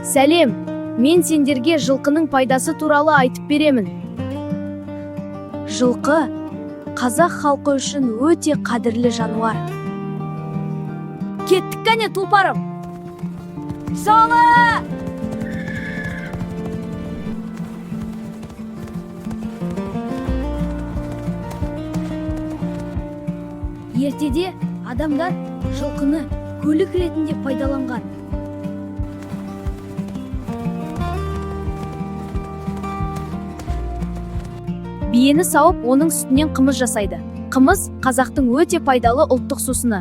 Сәлем! Мен сендерге жылқының пайдасы туралы айтып беремін. Жылқы қазақ халқы үшін өте қадірлі жануар. Кеттік, кәне, тұлпарым. Солы! Ертеде адамдар жылқыны көлік ретінде пайдаланған. Биені сауып, оның сүтінен қымыз жасайды. Қымыз қазақтың өте пайдалы ұлттық сусыны.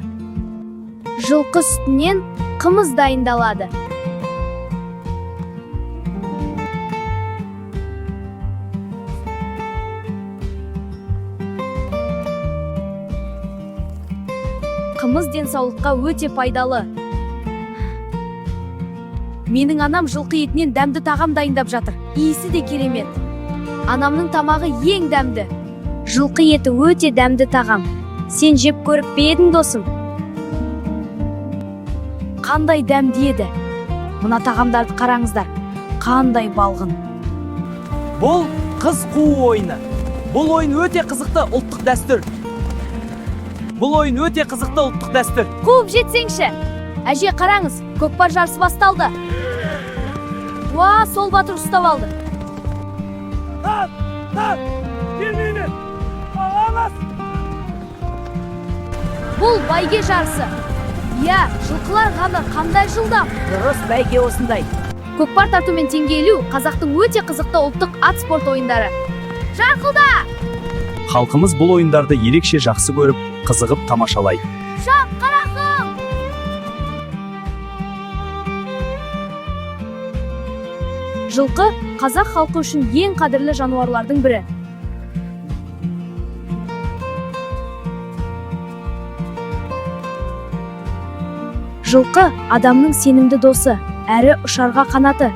Жылқы сүтінен қымыз дайындалады. Қымыз денсаулыққа өте пайдалы. Менің анам жылқы етінен дәмді тағам дайындап жатыр. Иісі де керемет. Анамның тамағы ең дәмді. Жылқы еті өте дәмді тағам. Сен жеп көріп пе едің, досым? Қандай дәмді еді! Мына тағамдарды қараңыздар, қандай балғын! Бұл қыз қуу ойыны. Бұл ойын өте қызықты ұлттық дәстүр. Бұл ойын өте қызықты ұлттық дәстүр. Қуып жетсеңші! Әже, қараңыз, көкпар жарысы басталды. Уа, сол батыр ұстап алды. Келмеймін. Аламас. Бұл бәйге жарысы. Иә, жылқылар ғана қандай жылдам! Дұрыс, бәйге осындай. Көкпар тарту мен теңге ілу қазақтың өте қызықты ұлттық ат спорт ойындары. Жарқылда! Халқымыз бұл ойындарды ерекше жақсы көріп, қызығып тамашалайды. Шап, қарақым! Жылқы қазақ халқы үшін ең қадірлі жануарлардың бірі. Жылқы адамның сенімді досы, әрі ұшарға қанаты.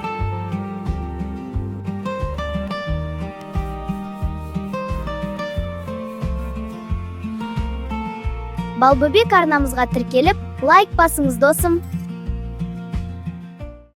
Балбөбек арнамызға тіркеліп, лайк басыңыз, досым.